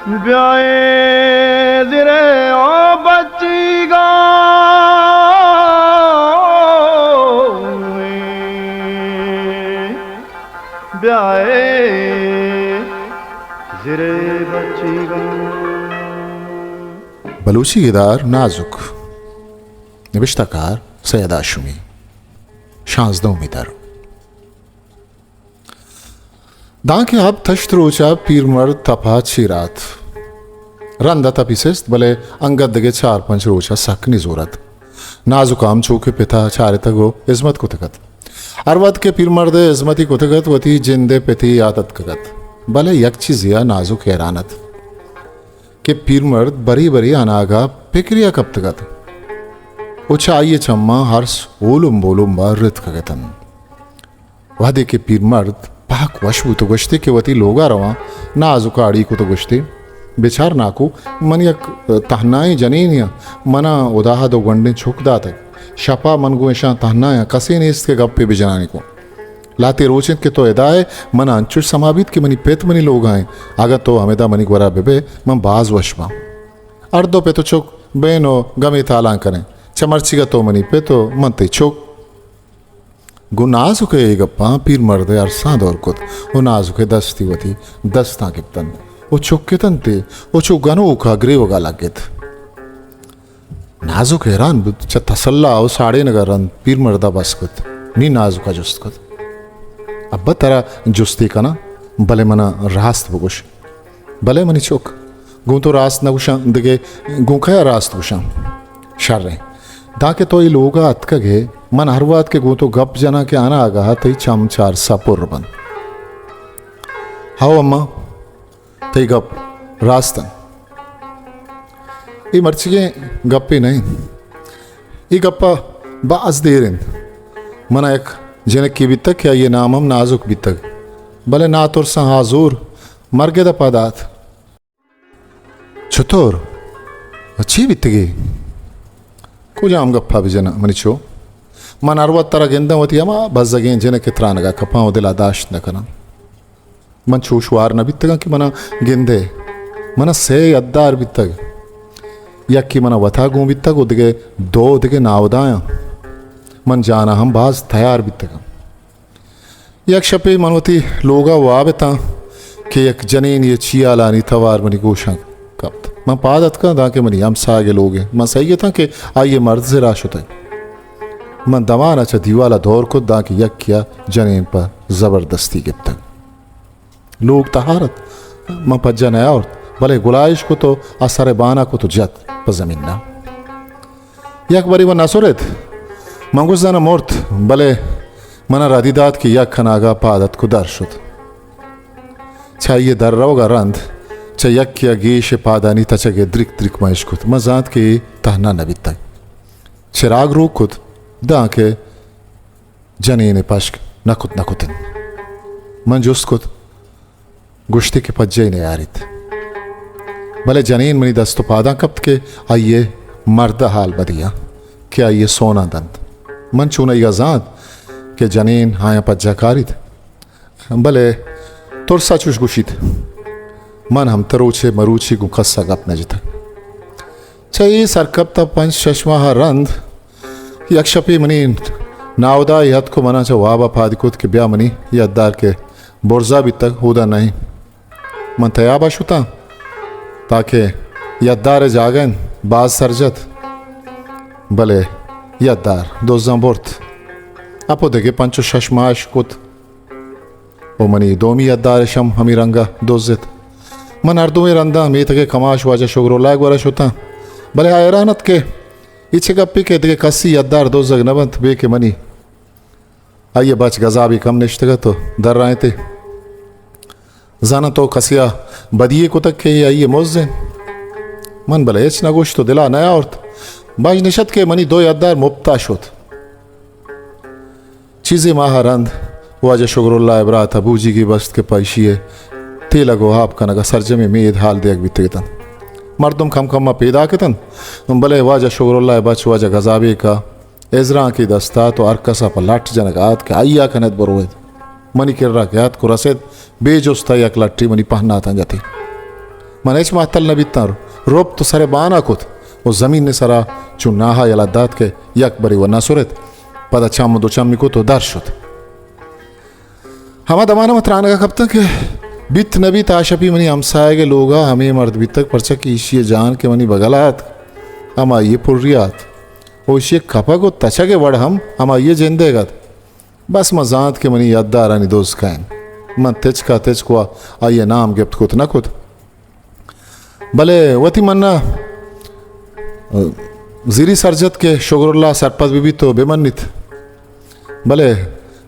بیائے زرے او بچیگاں، بیائے زرے بچیگاں۔ بلوچی گدار نازک۔ نبشتہ کار سید ہاشمی۔ شانزدہمی در۔ دانکہ ہپت ہشت روچ ء پیرمرد تپ ء چیر ات۔ رند ء تپی سست، بلے انگت دگہ چار پنچ روچ ء سک نزور ات۔ نازک ء ہمچو کہ پت ء چارتگ و ہزمت کتگ ات۔ ہر وھد کہ پیرمرد ء ہزمتی کتگ ات، وتی جند ء پتی یات اتکگ ات۔ بلے یک چیزے ء نازک حیران ات کہ پیرمرد برے برے اناگہ پکرے ء کپتگ ات و چہ آئی ء چماں ارس اولم بولم ء رتکگ اتنت۔ وھدے کہ پیرمرد پہک وش بوت و گوشتی کہ وتی لوگا رواں، نازکا اڑی کت و گوشتی، بچار ناکو، من یک تہنائیں جنینے آں، منا ہداہد و گونڈیں چک داتگ۔ شپا من گوں اشاں تہنایاں، کسے نیست کہ گپے بجنانی گوں۔ لہتے روچ انت کہ تو ادا ئے، منا انچوش سما بیت کہ منی پت منی لوگا انت۔ اگاں تو ہمدا منی گورا ببئے، من باز وش باں۔ ہر دو پت و چک بین و گمے تالان کنیں۔ چہ مرچیگا تو منی پت و من تئی چک۔ گوں نازک ء اے گپاں پیرمرد ء ارساں دور کت و نازک ء دستی وتی دستاں گپتنت و چکتنت ء و چو گنوک ء گریوگ ء لگت۔ نازک حیران بوت، چہ تسلا و ساڑینگ ء رند پیرمرد ء بس کت۔ نی نازک ء جست کت، ابا ترا جستے کناں، بلے منا راست بگوش۔ بلے منی چک، گوں تو راست نہ گوشاں، دگہ گوں کیا راست گوشاں؟ شریں، دانکہ تو اے لوگ ء اتکگ ئے، من ہر وہد کہ گوں تو گپ جناں کہ اناگہ ء تئی چم چارس ء پر بنت۔ ہو اماں، تئی گپ راست انت۔ اے مرچیگیں گپے نہ انت۔ اے گپ ء باز دیر انت۔ من ء یک جنکے بیتگ کہ آئی ء نام ہم نازک بیتگ، بلے ناترساں آ زور مرگ ء دپ ء دات۔ چتور؟ چی بیتگی؟ کجام گپ ء بجناں منی چو؟ من ہر وت ترا گنداں وتی ہما بزگیں جنک ء ترانگ ء کپاں و دل ء داشت نہ کناں۔ من چوش وار نہ بیتگاں کہ منا گندئے۔ منا سئے یدار بیتگ۔ یکے منا وتا گون بیتگ و دگہ دو دگہ ناودایاں۔ من جانا ہم باز تیار بیتگاں۔ یک شپے من وتی لوگا واب اتاں کہ یک جنینے ء چیالانی توار منی گوشاں کپت۔ من پاد اتکاں دانکہ منی ہمساہگ ء لوگ انت۔ من سہی اتاں کہ آئی ء مرد زرا شتگ۔ من دمان ء چہ دیوال ء دور کت دانکہ یکے ء جنین پہ زبردستی گپتگ۔ لوگ تہار ات۔ من پجہ نیاورت، بلے گلائیش کت و آ سر ء بان ء کت و جت پہ زمین ء۔ یک برے من نسرت۔ من گوشت زاناں مرت، بلے من ء ردی دات کہ یک اناگا پاد اتک و در شت۔ چہ آئی ء در روگ ء رند چہ یکے ء گیش ء پادانی تچگ ء درک درک من اشکت۔ من زانت کہ اے تہنا نہ بیتگ۔ چراگ روک کت، دانکہ جنین ء پشک نہ کت نہ کت انت۔ من جست کت، گوشتی کہ پجہ ء نیاریت۔ بلے جنین منی دست و پاداں کپت کہ آئی ء مرد ء حال بدیاں کہ آئی ء سوناں دنت۔ من چونائیا زانت کہ جنین آیاں پجہ کاریت، بلے ترس ء چوش گوشیت۔ من ہم تروچ ء مروچی گوں کس ء گپ نہ جتگ۔ چہ اے سرکپت ء پنچ شش ماہ ء رند یک شپے منی ناودائے اتک و منا چہ واب ء پاد کت کہ بیا منی یدار کہ برزا بیتگ، اودا نہ انت۔ من تیاب ء شتاں تاکہ یدار ء جاگہ انت، باز سر جت، بلے یدار دزاں برت۔ اپو دگہ پنچ و شش ماہ اش کت۔ و منی دومی یدارش ہم ہمے رنگ ء دزت۔ من ہر دوئیں رنداں میتگ ء کماش واجہ شگراللہ ء گورا شتاں، بلے آ حیران ات کہ اے چہ گپے کہ دگہ کسی یدار دزگ نہ بنت، بے کہ منی۔ آئی ء بچ گزابے کم نشتگ ات و درائینت ئے۔ زاناں تو کسے ء بدی یے کتگ کہ اے آئی ء مز انت؟ من بلے ہچ نہ گوشت و دل ء نیاورت۔ بژ نشت کہ منی دو یدار مپت ء شت۔ چیزے ماہ ء رند واجہ شگراللہ ء برات ء بوجیگے بست کہ پہ ایشی ء تیلگ و آپ کنگ ء سرجمیں مید حال دیگ بیتگ اتنت۔ مردم کم کم ء پیداک اتنت، بلے واجہ شگراللہ ء بچ واجہ گزابیک ء ازرانکے دست ء ات و ہرکس ء پہ لٹ جنگ ء ات کہ آئی ء کن ات بروت۔ منی کرا کہ اتک و رست، بے جست ء یک لٹے منی پہناتاں جتی۔ من ہچ مہتل نہ بیتاں، رپت و سر بانا کت و زمین سرا چو ناہا یلہ دات کہ یک برے و نہ سرت۔ پدا چم دو چمی کت و در شت۔ ہما دمانا من ترانگا کپتاں کہ بیت نہ بیت، آ شپی منی ہمسایگ لوگا ہمے مرد بیتگ، پرچا کہ ایشی جان کہ منی بگلا ات، ہمائی پریا ات و ایشی کپگ و تچگ وڑ ہم ہمائی جندیگ ات۔ بس من زانت کہ منی یدارانی دز کئین۔ من تچکا تچک و آئی نام گپت کت نہ کت۔ بلے وتی منا زیری سر جت کہ شگر اللہ سرپد بہ بیت و بہ منیت۔ بلے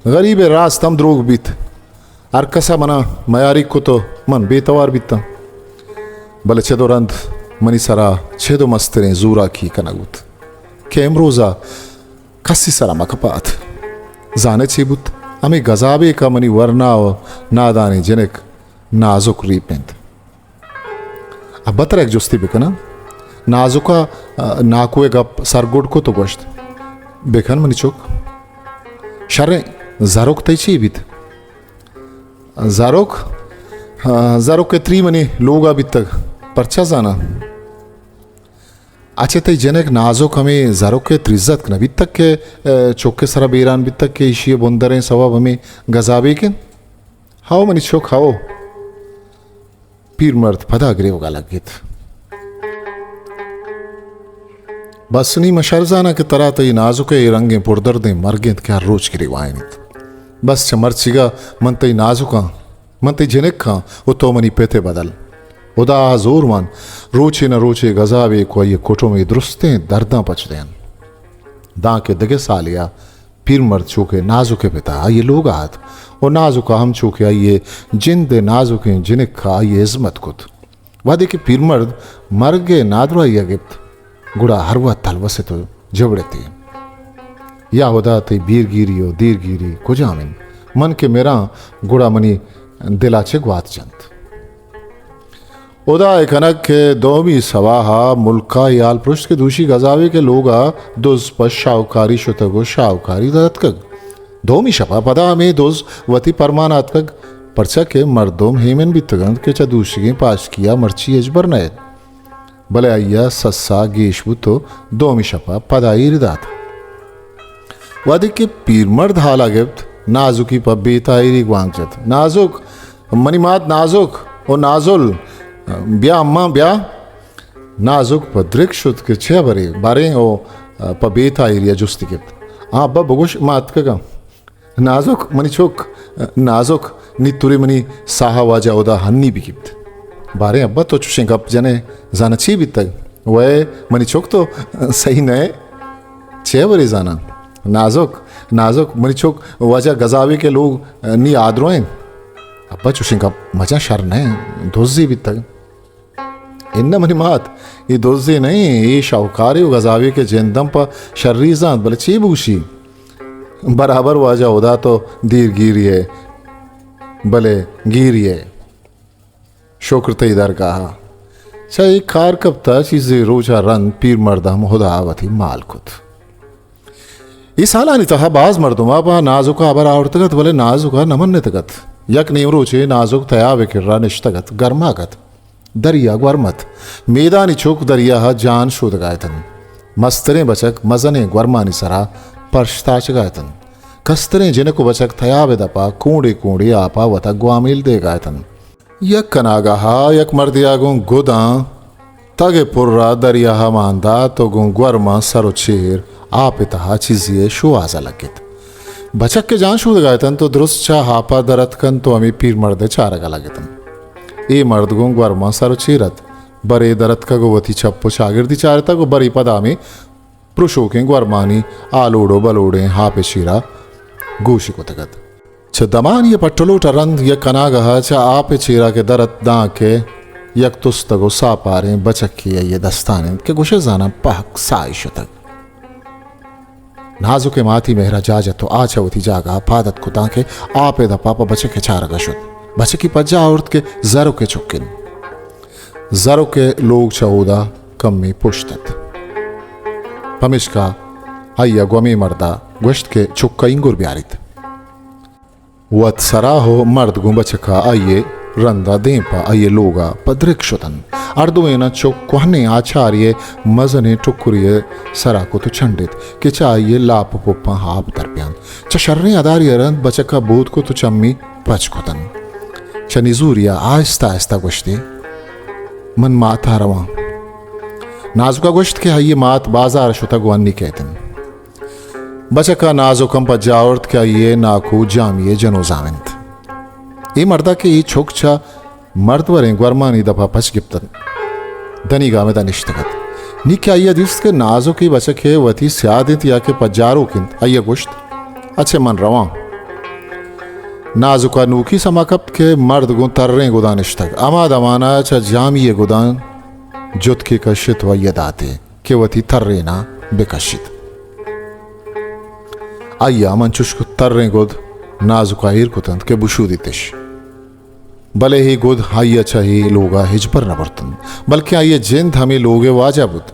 غریب راست ہم دروگ بیت۔ ہر کسا منا میاری کت و من بے توار بیتاں۔ بلے چد و رند منی سرا چد و مستریں زوراکی کنگ بوت کہ امروزا کسی سرا مکپات۔ زانے چی بوت؟ ہمے گزابیکا منی ورنا و نادانیں جنک نازک ریپینت۔ ابا ترا یک جستے بکناں؟ نازکا، آ، ناکوئے گپ سرگڈ کت و گوشت، بکن منی چک۔ شریں، زروک تئی چی بیت؟ زروک؟ آ، زروک ءِ تری منی لوگا بیتگ۔ پرچا زاناں؟ اچے تئی جنک نازک ہمے زروک ءِ تریزتک نہ بیتگ کہ، آ، چک ءِ سرا بیران بیتگ کہ ایشی ءِ بندریں سوب ہمے گزابیک انت؟ ہئو منی چک، ہئو۔ پیرمرد پدا گریوگا لگت۔ بس نی من شر زاناں کہ ترا تئی نازک ءِ اے رنگیں پردردیں مرگ انت کہ ہر روچ گریوائینیت۔ بس چہ مرچیگا من تئی نازکاں، من تئی جنکاں و تو منی پت ءِ بدل۔ ہدا ءَ زور مان، روچے نہ روچے گزابیک و آئی ءِ کٹم اے درستیں درداں پچ دئینت۔ دانکہ دگہ سالے ءَ پیرمرد چو کہ نازک ءِ پتا آئی ءِ لوگ ءَ ات و نازک ءَ ہم چو کہ آئی ءِ جند ءِ نازکیں جنک ءَ آئی ءِ ہزمت کت۔ وہدے کہ پیرمرد مرگ ءِ نادراہی ءَ گپت، گڑا ہر وہد تلوس ات و جبڑ ات ئے۔ یا ہدا، تئی بیرگیری و دیرگیری کجام انت؟ من کہ مراں، گڑا منی دل ءَ چہ گوات جنت۔ ہدا ءِ کنگ کہ دومی سواہ ءَ ملک ءَ اے ہال پرشت کہ دوشی گزابیک ءِ لوگ ءَ دز پہ شاہوکاری شتگ و شاہوکاری در اتکگ۔ دومی شپ ءَ پدا ہمے دز وتی پرمان ءَ اتکگ، پرچا کہ مردم ایمن بیتگ انت کہ چہ دوشیگیں پاشکی ءَ مرچی ہچبر نئیت۔ بلے آئی ءَ سسا گیش بوت و دومی شپ ءَ پدا ایری دات۔ وہدے کہ پیرمرد ہال ءَ گپت، نازکی پہ بے تاہیری گوانک جت۔ نازک! منی مات نازک! او نازل! بیا اماں، بیا! نازک پہ درک شت کہ چے ہبرے، باریں او پہ بے تاہیری ءَ جستی گپت۔ آ ابا بگوش، ما اتکگاں۔ نازک، منی چک، نازک، نی ترے منی ساہ ءَ واجہ ہدا ہنی بہ گیپت۔ باریں ابا تو چوشیں گپ جنئے، زاناں چی بیتگ؟ وئے منی چک تو سہی نئے۔ چے ہبرے زاناں؟ نازک، نازک، منی چک واجہ گزابیک ءِ لوگ نی آدرو انت۔ ابا چوشیں گپ مجن، شر نئے، دزے بیتگ۔ اناں منی مات، اے دزے نہ ایں، اے شاہوکارے و گزابیک ءِ جند ہم پہ شری زانت، بلے چے بگوشی؟ برابر واجہ ہدا تو دیر گیری ئے، بلے گیری ئے۔ شکر تئی درگاہ ءَ۔ چہ اے کار کپت ءَ چیزے روچ ءَ رند پیرمرد ہم ہدا ءَ وتی مال کت۔ اے سالانی تہا باز مردم ءَ پہ نازک ءَ ہبر آورتگ ات، بلے نازک ءَ نہ منتگ ات۔ یک نیمروچے نازک تیاب ءِ کرا نشتگ ات، گرماگ ات۔ دریا گورم ات۔ میدانی چک دریا ءَ جان شودگ ءَ اتنت۔ مستریں بچک مزنیں گورمانی سرا پرش تاچگ ءَ اتنت۔ کستریں جنک و بچک تیاب ءِ دپ ءَ کونڈے کونڈے آپ ءَ وت ءَ گوامیل دیگ ءَ اتنت۔ یک اناگہ ءَ یک مردے ءَ گوں گداں تگ ءِ پر ءَ دریا ءَ مان دات و گوں گورماں سر و چیر آپ ءِ تہا چیزے ءِ شوہاز ءَ لگت۔ بچک کہ جان شودگ ءَ اتنت و درست چہ آپ ءَ در اتکنت و ہمے پیرمرد ءِ چارگ ءَ لگتنت۔ اے مرد گوں گورماں سر و چیر ات، برے در اتکگ و وتی چپ و چاگردی چارتگ و برے پدا ہمے پرشوکیں گورمانی آلوڑ و بلوڑیں آپ ءِ چیرا گوشی کتگ ات۔ چہ دمانی ءَ پٹ و لوٹ ءَ رند یک اناگہ ءَ چہ آپ ءِ چیرا کہ در ات، دانکہ یک تستگ و ساپاریں بچکے آئی ءِ دستان انت کہ گوشئے زاناں پہک ساہی شتگ۔ نازک ءِ ماتی مہر ءَ جاہ جت و آ چہ وتی جاگہ ءَ پاد اتک و دانکہ آپ ءِ دپ ءَ پہ بچک ءِ چارگ ءَ شت۔ بچکی پجاہ آورت کہ زرک ءِ چک انت۔ زرک ءِ لوگ چہ اودا کمے پشت ات۔ پمیشکا آئی ءَ گوں ہمے مرد ءَ گوشت کہ چک ءَ اینگر بیاریت۔ وت سراہ و مرد گوں بچک ءَ آئی ءِ رندا دیم پہ آئی ءِ لوگ ءَ پدرک شت انت۔ ہر دوئیناں چک کوہنیں آچارے ءِ مزنیں ٹکرے ءِ سرا کت ءُ چنڈت کہ چہ آئی ءِ لاپ ءُ پپاں آپ در بیانت۔ چہ شریں ادارے ءَ رند بچک ءَ بود کت ءُ چمی پچ کت انت۔ چہ نزوری ءَ آہستہ آہستہ گوشتی، من مات ءَ رواں۔ نازک ءَ گوشت کہ آئی ءِ مات بازار ءَ شتگ ءُ انی کئیت انت۔ بچک ءَ نازک ہم پجاہ آورت کہ آئی ءِ ناکو جامی ءِ جنوزام انت۔ اے مرد ءَ کہ اے چک چہ مردوریں گورمانی دپ ءَ پچ گپت انت، دنیگا ہمدا نشتگ ات۔ نی کہ آئی ءَ دیست کہ نازک اے بچک ءِ وتی سیاد انت یا کہ پجاروک انت، آئی ءَ گوشت، اچھے من رواں۔ نازک ءَ نوکی سما کپت کہ مرد گوں تریں گداں نشتگ۔ ہما دمان ءَ چہ جامی ءِ گداں جتکے کشت ءُ آئی ءَ دات ئے کہ وتی تریناں بہ کشیت۔ آئی ءَ ہمنچش تریں گد نازک ءَ ایر کت انت کہ بشودیتش، بلے اے گد آئی ءَ چہ اے لوگ ءَ ہچبر نہ برت انت، بلکیں آئی ءِ جند ہمے لوگ ءِ واجہ بوت۔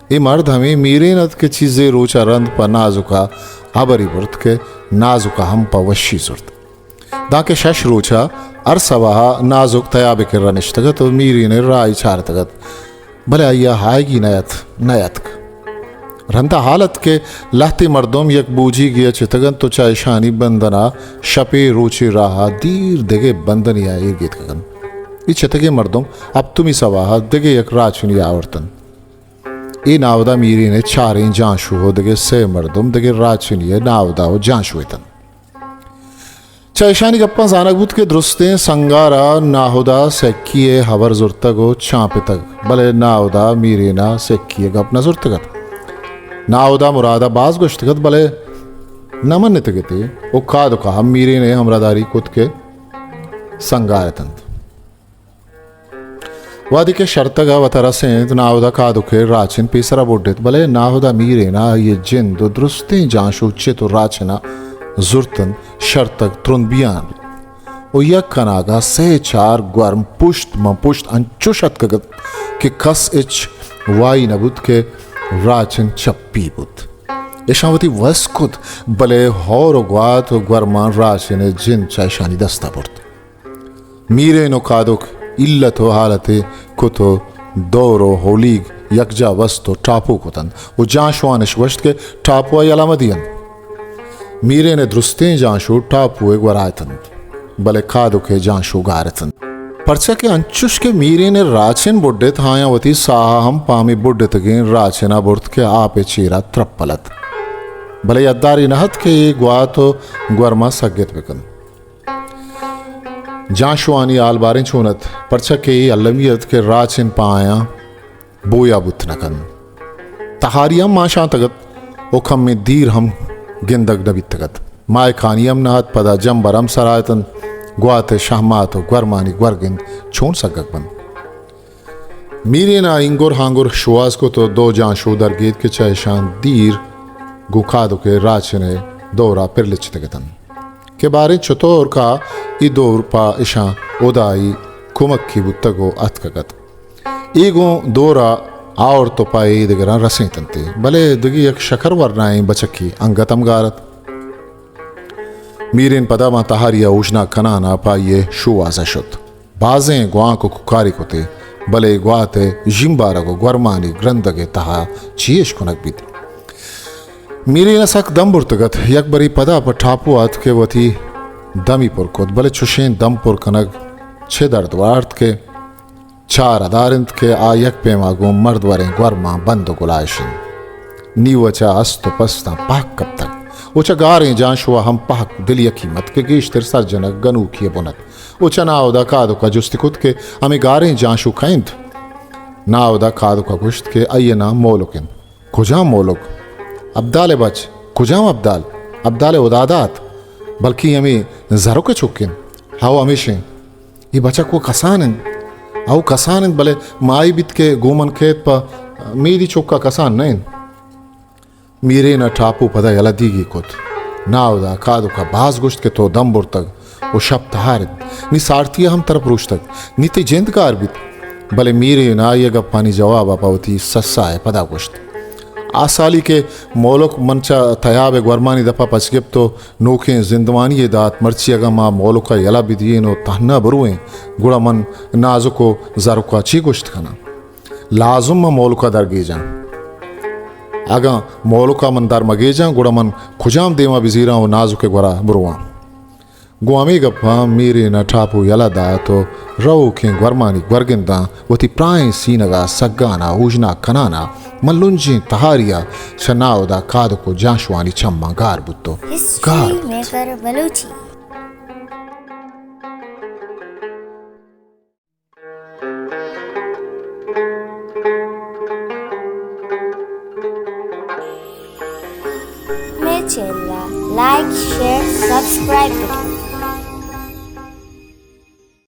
اے مرد ہمے میرین ات کہ چیزے روچ ءَ رند پہ نازک ءَ ہبری برت کہ نازک ءَ ہم پہ وشی زرت۔ دانکہ شش روچ ءَ ہر سباہ ءَ نازک تیاب ءِ کرا نشتگ ات ءُ میرین ءِ راہی چارتگ ات، بلے آئی ءَ آیگی نہ ات، نہ اتک۔ رندا حال ات کہ لہتے مردم یک بوجیگے ءَ چتگ انت ءُ چہ اشانی بندن ءَ شپے روچے راہ ءَ دیر دگہ بندنے ءَ ایر گیتکگ انت۔ اے چتگیں مردم ہپتمی سباہ ءَ دگہ یک راچنی ءَ آورت انت۔ اے ناودا میرین ءِ چاریں جانشو ءُ دگہ سئے مردم دگہ راچنی ءِ ناودا ءُ جانشو اتنت۔ چہ اشانی گپاں زانگ بوت کہ درستیں سنگار ءَ ناہدا سکی ءِ ہبر زرتگ ءُ چانپتگ، بلے ناہدا میرین ءَ سکی ءِ گپ نہ زرتگ ات۔ ناہدا مراد ءَ باز گوشتگ ات، بلے نہ منتگ ات ءُ کادک ءَ ہم میرین ءِ ہمراہداری کت کہ سنگار اتنت۔ وہدے کہ شرتگ ءَ وت ءَ رسینت، ناہدا کادک ءِ راچن پیسرا بڈت، بلے ناہدا میرین ءَ آئی ءِ جند ءُ درستیں جانشو چت ءُ راچن ءَ زرت انت، شرتگ ترند بیان بیت۔ ءُ یک اناگہ سئے چار گورم پشت ماں پشت انچوش اتکگ ات کہ کس ہچ واہی نہ بوت کہ راچن چپی بوت۔ اشاں وتی وس کت، بلے ہور ءُ گوات ءُ گورماں راچن ءِ جند چہ اشانی دست ءَ برت۔ میرین ءُ کادک الت ءُ حالتے کت ءُ دور ءُ ہولیگ یکجا بست ءُ ٹاپو کت انت ءُ جانشوانش گوشت کہ ٹاپو ءَ یلہ مہ دئینت۔ میرین ءِ درستیں جانشو ٹاپو ءِ گورا اتنت، بلے کادک ءِ جانشو گار اتنت۔ پرچا کہ انچش کہ میرین ءِ راچن بڈت، آیاں وتی ساہ ءَ ہم پہ ہمے بڈتگیں راچن ءَ برت کہ آپ ءِ چیرا ترپل ات۔ بلے یدارے نہ ات کہ اے گوات ءُ گورماں سگت بکنت۔ جانشوانی حال باریں چون ات، پرچا کہ اے المی ات کہ راچن پہ آیاں بویا بوت نہ کنت۔ تہاری ہم مانشانتگ ات ءُ کمیں دیر ہم گندگ نہ بیتگ ات۔ ماہکانی ہم نہ ات، پدا جمبر ہم سرا اتنت، گوات ءِ شہمات ءُ گورمانی گورگند چون سگگ بنت؟ میرین ءَ اینگر ہانگر شوہاز کت ءُ دو جانشو درگیت کہ چہ اشاں دیر گوں کادک ءِ راچن ءِ دور ءَ پر لچتگ اتنت کہ باریں چتور کا اے دور پہ اشاں ہدائی کمکے بوتگ ءُ اتکگ ات۔ اے گوں دور ءَ آورت ءُ پہ اے دگراں رسینتنت، بلے دگہ یک شکر ورنائیں بچکے انگت ہمگار ات۔ میرین پدا ماں تہاری ءَ اوژناگ کنان ءَ پہ آئی ءِ شوہاز ءَ شت۔ بازیں گوانک ءُ کوکاری کت ئے، بلے گوات ءِ ژیمبارگ ءُ گورمانی گرندگ ءِ تہا چے اش کنگ بیت؟ میرین ءَ سک دم برتگ ات۔ یک برے پدا پہ ٹاپو ءَ اتک ءُ وتی دمی پر کت، بلے چشیں دم پر کنگ چے درد وارت کہ چار ہزار انت کہ آ یک پیما گوں مردوریں گورماں بند ءُ گلائش انت۔ نی وچ ءَ است ءُ پستاں پہک کپتگ ءُ چہ گاریں جانشو ءَ ہم پہک دل یکیم ات کہ گیشتر سرجنگ گنوکی ءِ بن ات ءُ چہ ناہدا کادک ءَ جستی کت کہ ہمے گاریں جانشو کئے انت؟ ناہدا کادک ءَ گوشت کہ آئی ءِ نام مولک انت۔ کجام مولک؟ ابدال ءِ بچ۔ کجام ابدال؟ ابدال ءِ ہدادات؟ بلکیں ہمے زرک ءِ چک انت۔ ہئو، ہمیش انت۔ اے بچک وَ کسان انت۔ ہئو، کسان انت، بلے ماہے بیت کہ گوں من کئیت، پہ میری چک ءَ کسان نہ انت۔ میرین ءَ ٹاپو پدا یلہ دیگی کت۔ ناہدا کادک ءَ باز گوشت کہ تو دم برتگ ءُ شپ تہار انت۔ نی سارتی ءَ ہم ترا پروشتگ۔ نی تئی جند گار بیت۔ بلے میرین ءَ آئی ءِ گپانی جواب ءَ پہ وتی سسا ءَ پدا گوشت، آ سالی کہ مولک من چہ تیاب ءِ گورمانی دپ ءَ پچ گپت ءُ نوکیں زندمانی یے دات، مرچی اگاں ما مولک ءَ یلہ بدییں ءُ تہنا برویں، گڑا من نازک ءُ زرک ءَ چی گوشت کناں؟ لازم من مولک ءَ درگیجاں۔ اگاں مولک ءَ من در مگیجاں، گڑا من کجام دیم ءَ بزیراں ءُ نازک ءِ گورا برواں؟ گوں ہمے گپاں میرین ءَ ٹاپو یلہ دات ءُ روکیں گورمانی گورگنداں وتی پراہیں سینگ ءَ سگان ءَ اوژناگ کنان ءَ من لنجیں تہاری ءَ چہ ناہدا کادک ءُ جانشوانی چماں گار بوت ءُ گار ہسٹری ات۔ میکر بلوچی۔ مئے چینل ءَ لائک، شیئر، سبسکرائب بکن۔